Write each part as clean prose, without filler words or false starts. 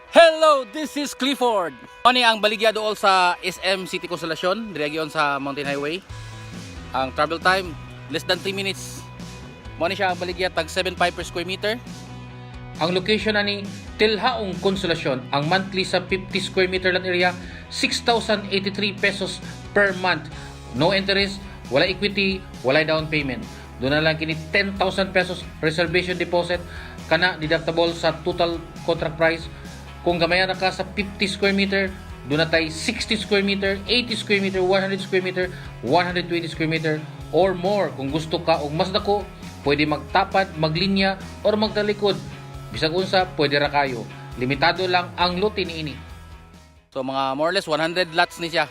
Hello, this is Clifford. Ano ang baligya dool sa SM City Consolacion, diri sa Mountain Highway. Ang travel time, less than 3 minutes. Mo ni siya ang baligya, tag 7.5 per square meter. Ang location na ni Tilhaong Consolacion, ang monthly sa 50 square meter land area, 6,083 pesos per month. No interest, wala equity, wala down payment. Doon na lang kini 10,000 pesos reservation deposit kana deductible sa total contract price. Kung gamay na ka sa 50 square meter, doon na tay 60 square meter, 80 square meter, 100 square meter, 120 square meter or more. Kung gusto ka og mas dako, pwede magtapad, maglinya or magtalikod. Bisag unsa, pwede ra kayo. Limitado lang ang lote niini. So mga more or less 100 lots ni siya.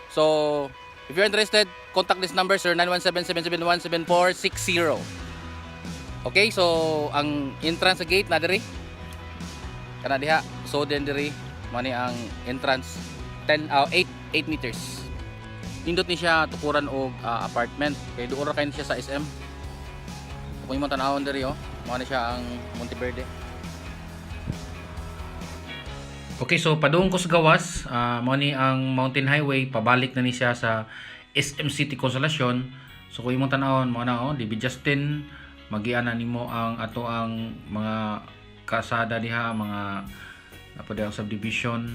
So if you're interested, contact this number, sir, 917-771-7460. Okay, so ang entrance sa gate na diri. Kana diha, so then diri mao ni ang entrance, 10 8 8 meters. Nindot ni siya tukuran og apartment kay duol ra kay ni siya sa SM. Kung imong tan-awon diri oh, mao ni siya ang Monteverde. Okay, so padung ko sa gawas, mao ni ang Mountain Highway, pabalik na ni siya sa SM City Consolacion. So kung imong tan-awon, mao na oh, DB Justin, magiana nimo ang ato ang mga kasada diha, mga apo ang subdivision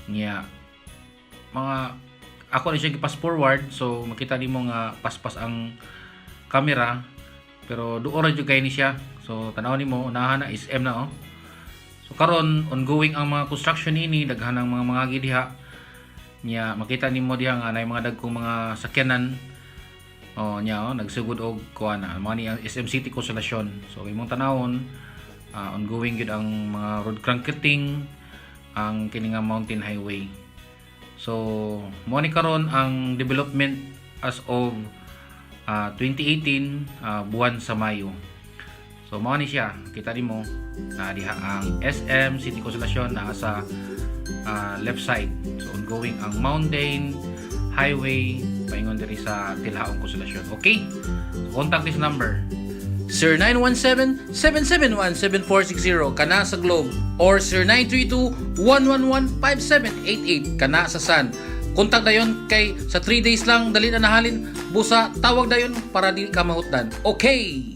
niya. Mga ako ni siya gipas forward, so makita nimo nga paspas ang camera, pero duol ra jud kay ni siya. So tan-aw nimo, unahan na SM na oh. So karon ongoing ang mga construction ini, daghan ang mga mga diha. Nya makita nimo diha nga naay mga dagkong mga sakyanan. Oh, nya oh, nagsugod og kuan na. Mao ni ang SM City Consolacion. So imong tanawon, ongoing gyud ang mga road concreting ang kini nga Mountain Highway. So mo ni karon ang development as of 2018, buwan sa Mayo. So mao ni siya, kita nimo na diha ang SM City Consolacion naa sa left side. So ongoing ang Mountain Highway paingon diri sa Tilhaong Consolacion. Okay? So, contact this number, 0917-771-7460 kana sa Globe or 0932-111-5788 kana sa Sun. Contact dayon kay sa 3 days lang dali na nahalin. Busa tawag dayon para di ka mahutdan. Okay.